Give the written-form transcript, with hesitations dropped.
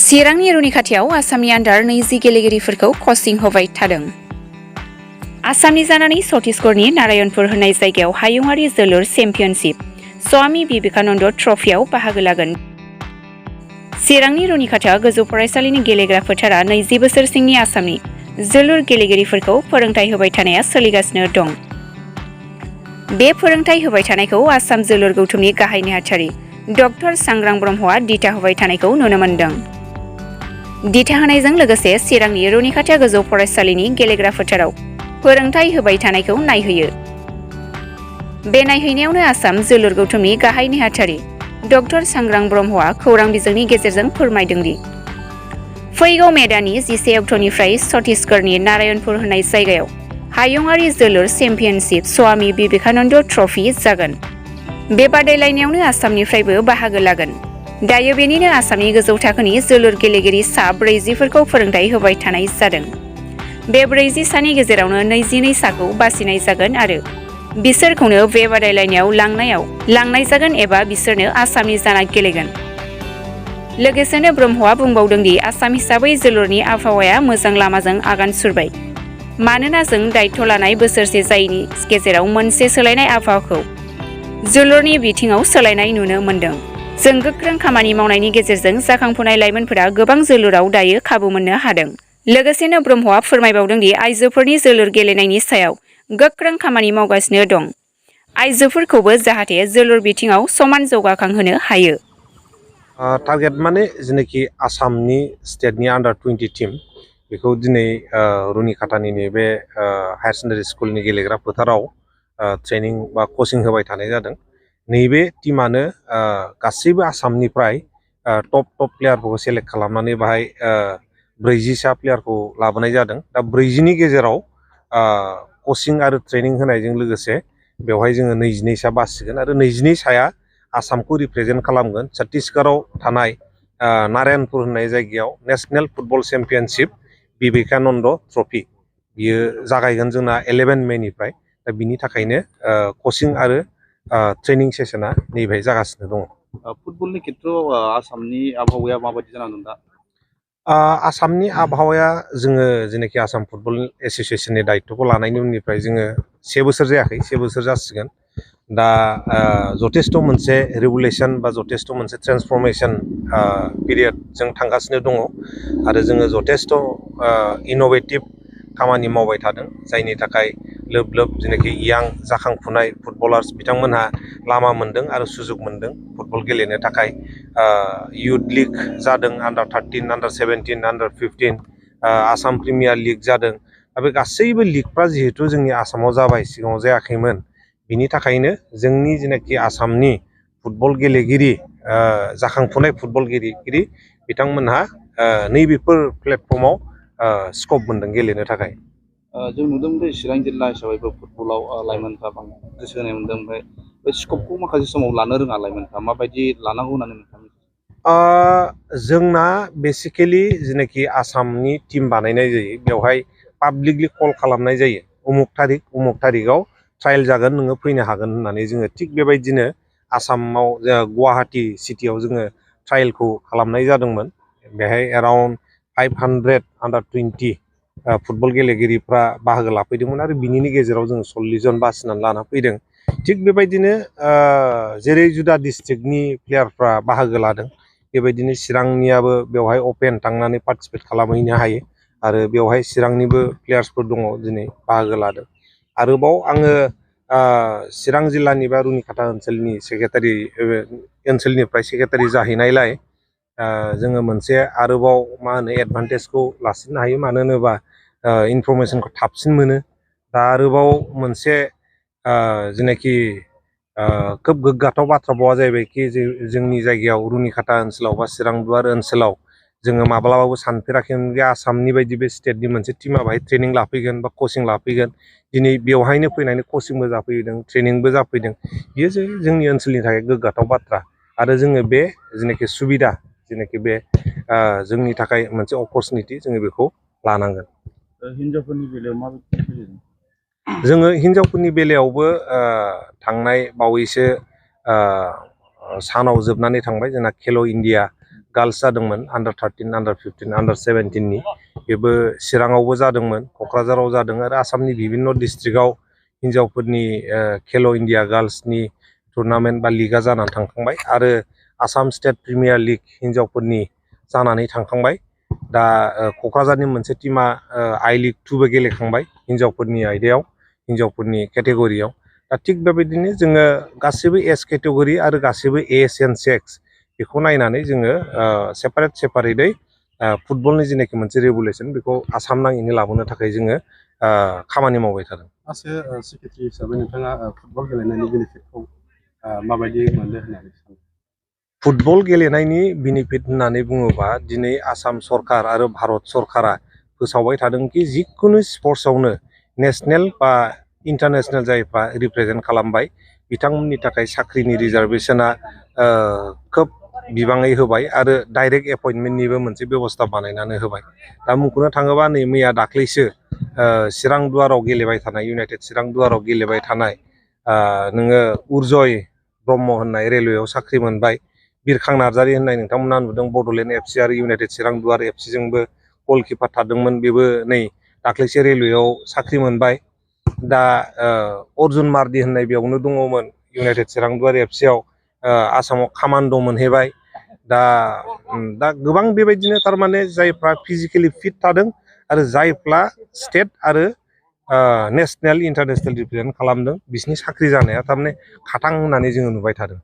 चिरांनि रुनिखाथियाव आसामनि Under-20 गेलेगिरिफोरखौ कचिं होबाय थादों। आसामनि जानानै छत्तीसगढ़नि नारायणपुर होननाय जायगायाव हायुङारि जोलुर चेम्पियनशिप स्वामी विवेकानन्द ट्रफियाव बाहागो लागोन। चिरांनि रुनिखाथिया गोजौ फरायसालिनि गेलेग्रा फोथारा 20 बोसोर सिंनि आसामनि जोलुर गेलेगिरिफोरखौ फोरोंथाय होबाय थानाया सोलिगासिनो दं। बे फोरोंथाय होबाय थानायखौ आसाम जोलुर गौथुमनि गाहाय नेहाथारि डक्टर सांग्रां ब्रह्मआ दिथा होबाय थानायखौ नुनो मोन्दों। दिथा होनायजों लोगोसे चिरांनि रुनिखाथिया गोजौ फरायसालिनि गेलेग्रा फोथाराव फोरोंथाय होबाय थानायखौ नायहैयो। बे नायहैनायावनो आसाम जोलुर गौथुमनि गाहाय नेहाथारि डक्टर सांग्रां ब्रह्मआ खौरां बिजोंनि गेजेरजों फोरमायदों दि फैगौ मे दाननि 11 अक्ट'निफ्राय छत्तीसगढ़नि नारायणपुर होननाय जायगायाव हायुङारि जोलुर चेम्पियनशिप स्वामी विवेकानन्द ट्रफि जागोन। बे बादायलायनायावनो आसामनिफ्रायबो बाहागो लागोन। दायो बेनिनो आसामनि गोजौ थाखोनि जोलुर गेलेगिरि सा 40फोरखौ फोरोंथाय होबाय थानाय जादों। बे 40 सानि गेजेरावनो 22 साखौ बासिनाय जागोन आरो बिसोरखौनो बे बादायलायनायाव लांनाय जागोन एबा बिसोरनो आसामनि जाना गेलेगोन। लोगोसेनो ब्रह्मआ बुंबावदों दि आसाम हिसाबै जोलुरनि आबहावाया मोजां लामाजों आगान सुरबाय। मानोना जों दायित्व लानाय बोसोरसे जायैनि गेजेराव मोनसे सोलायनाय आबहावाखौ जोलुरनि बिथिङाव सोलायनाय नुनो मोन्दों। जों गोख्रों खामानि मावनायनि गेजेरजों जाखांफुनाय लाइमोनफोरा गोबां जोलुराव दायो खाबु मोननो हादों। लोगोसेनो ब्रह्मआ फोरमायबावदों दि आइजोफोरनि जोलुर गेलेनायनि सायाव गोख्रों खामानि मावगासिनो दं। आइजोफोरखौबो जाहाथे जोलुर बिथिङाव समान जौगाखांहोनो हायो। टारगेट माने जेनाखि आसामनि स्टेटनि Under-20 टीम बेखौ दिनै रुनिखाथानि बे हायार सेकेन्डारि स्कुलनि गेलेग्रा फोथाराव ट्रेनिं बा कचिं होबाय थानाय जादों। नैबे टीमानो गासैबो आसामनिफ्राय टप प्लेयारफोरखौ सेलेक्ट खालामनानै बाहाय 40सा प्लेयारखौ लाबोनाय जादों। दा 40नि गेजेराव कचिं आरो ट्रेनिं होनायजों लोगोसे बेवहाय जोङो 22 सा बासिगोन आरो 22 साया आसामखौ रिप्रेजेन्ट खालामगोन। छत्तीसगढ़आव थानाय नारायणपुर होननाय जायगायाव national football championship Vivekananda trophy बियो जागायगोन जोंना 11 मेनिफ्राय। दा बिनि थाखायनो कचिं आरो ट्रेनिं सेसना नैबेहाय जागासिनो दङ। फुटबलनि खेत्रआव आसामनि आबहावाया माबायदि जानानै दं दा? आसामनि आबहावाया जोङो जेनाखि आसाम फुटबल एस'सियेसननि दायित्वखौ लानायनि उननिफ्राय जोङो 1 बोसोर जायाखै, 1 बोसोर जासिगोन। दा जथेस्थ' मोनसे रेगुलेसन बा जथेस्थ' मोनसे ट्रेन्सफरमेसन पिरियड जों थांगासिनो दङ आरो जोङो जथेस्थ' इन'भेटिभ खामानि मावबाय थादों। जायनि थाखाय लोब लोब जेनाखि यां जाखांफुनाय फुटबलार्स बिथांमोनहा लामा मोन्दों आरो सुजुग मोन्दों फुटबल गेलेनो थाखाय। इयुथ लिग जादों, Under-13, Under-17, Under-15 Assam premier league जादों। दा बे गासैबो लिगफ्रा जिहेथु जोंनि आसामाव जाबाय, सिगाङाव जायाखैमोन। बिनि थाखायनो जोंनि जेनाखि आसामनि फुटबल गेलेगिरि जाखांफुनाय फुटबल गेलेगिरि बिथांमोनहा नैबेफोर प्लेटफर्माव स्कप मोन्दों गेलेनो थाखाय। जों नुदों बे चिरां जिल्ला हिसाबैबो फुटबलाव लाइमोनफ्रा गोसो होनाय मोन्दों। ओमफ्राय बे स्कपखौ माखासे समाव लानो रोङा लाइमोनफ्रा, माबायदि लानांगौ होननानै नोंथाङा? जोंना बेसिकेलि जेनाखि आसामनि टीम बानायनाय जायो बेवहाय पाब्लिकलि कल खालामनाय जायो। उमुक थारिखआव ट्रायल जागोन, नोङो फैनो हागोन होननानै जोङो थिग बेबायदिनो आसामाव गुवाहाटि सिटियाव जोङो ट्रायलखौ खालामनाय जादोंमोन। बेहाय एराउन्ड 500 Under-20 फुटबल गेलेगिरिफ्रा बाहागो लाफैदोंमोन आरो बिनिनि गेजेराव जों 40 जन बासिनानै लाना फैदों। थिग बेबायदिनो जेरै जुदा डिस्ट्रिक्टनि प्लेयारफ्रा बाहागो लादों बेबायदिनो चिरांनियाबो बेवहाय अपेन थांनानै पार्टिसिपेट खालामहैनो हायो आरो बेवहाय चिरांनिबो प्लेयार्सफोर दङ दिनै बाहागो लादों। आरोबाव आङो चिरां जिल्लानि बा रुनिखाथा ओनसोलनिफ्राय सेक्रेटारि जाहैनायलाय जोङो मोनसे आरोबाव एडभान्टेजखौ लासिननो हायो। मानो होनोबा इनफरमेसनखौ थाबसिन मोनो। दा आरोबाव मोनसे जेनाखि खोब गोग्गाथाव बाथ्रा बावा जाहैबाय कि जोंनि जायगायाव रुनिखाथा ओनसोलाव बा चिरां दुवार ओनसोलाव जोङो माब्लाबाबो सानफेराखैमोन कि आसामनि बायदि बे स्टेटनि मोनसे टीमा बाहाय ट्रेनिं लाफैगोन बा कचिं लाफैगोन। दिनै बेवहायनो फैनानै कचिंबो जाफैदों, ट्रेनिंबो जाफैदों। बियो जोंनि ओनसोलनि थाखाय गोग्गाथाव बाथ्रा आरो जोङो बे जेनाखि सुबिदा, जेनाखि बे जोंनि थाखाय मोनसे अपरचुनिटि, जोङो बेखौ लानांगोन। हिनजावफोरनि बेलायाव माबायदि सोलिदों? जोङो हिनजावफोरनि बेलायावबो थांनाय बावैसो सानाव जोबनानै थांबाय जोंना खेल' इन्डिया गार्ल्स जादोंमोन Under-13, Under-15, Under-17नि बेबो चिराङावबो जादोंमोन, क'क्राझाराव जादों आरो आसामनि बिभिन्न डिस्ट्रिक्टआव हिन्जावफोरनि खेल' इन्डिया गार्ल्सनि टुर्नामेन्ट बा लिगा जानानै थांखांबाय आरो आसाम स्टेट प्रिमियार लिग हिन्जावफोरनि जानानै थांखांबाय। दा क'क्राझारनि मोनसे टीमा आई लीग 2बो गेलेखांबाय हिन्जावफोरनि आयदायाव, हिन्जावफोरनि केटेगरियाव। दा थिग बेबायदिनो जोङो गासैबो एज केटेगरि आरो गासैबो एज एन्ड सेक्स बेखौ नायनानै जोङो सेपारेटै फुटबलनि जेनाखि मोनसे रेगुलेसन बेखौ आसाम नाङैनो लाबोनो थाखाय जोङो खामानि मावबाय थादों। सेक्रेटारि हिसाबै नोंथाङा फुटबल गेलेनायनि बेनिफिटखौ माबायदि मोनदों होननानै सानो? फुटबल गेलेनायनि बेनिफिट होननानै बुङोबा दिनै आसाम सरकार आरो भारत सरकारा फोसावबाय थादोंखि जिखुनु स्पर्ट्सआवनो नेसनेल बा इन्टारनेसनेल जायफ्रा रिप्रेजेन्ट खालामबाय बिथांमोननि थाखाय साख्रिनि रिजार्भेशना खोब बिबाङै होबाय आरो डाइरेक्ट एपइन्टमेन्टनिबो मोनसे बेबस्था बानायनानै होबाय। दा मुंख'नो थाङोबा नै मैया दाख्लैसो चिरां दुवाराव गेलेबाय थानाय इउनाइटेड चिरां दुवाराव गेलेबाय थानाय नोङो उर्जय ब्रह्म होननाय रेलवेआव साख्रि मोनबाय, बिरखां नार्जारि होननाय नोंथांमोना नुदों बड'लेण्ड एफसि आरो इउनाइटेड चिरां दुवार एफसिजोंबो गलकिपार थादोंमोन, बेबो नै दाख्लैसो रेलवेआव साख्रि मोनबाय। दा अर्जुन मार्डि होननाय बेयावनो दङमोन इउनाइटेड चिरां दुवार एफसिआव आसामाव कामान्ड' मोनहैबाय। दा गोबां बेबायदिनो थारमाने जायफ्रा फिजिकेलि फिट थादों आरो जायफ्रा स्टेट आरो नेसनेल इन्टारनेसनेल रिप्रेजेन्ट खालामदों बिसिनि साख्रि जानाया थारमाने खाथां होननानै जोङो नुबाय थादों।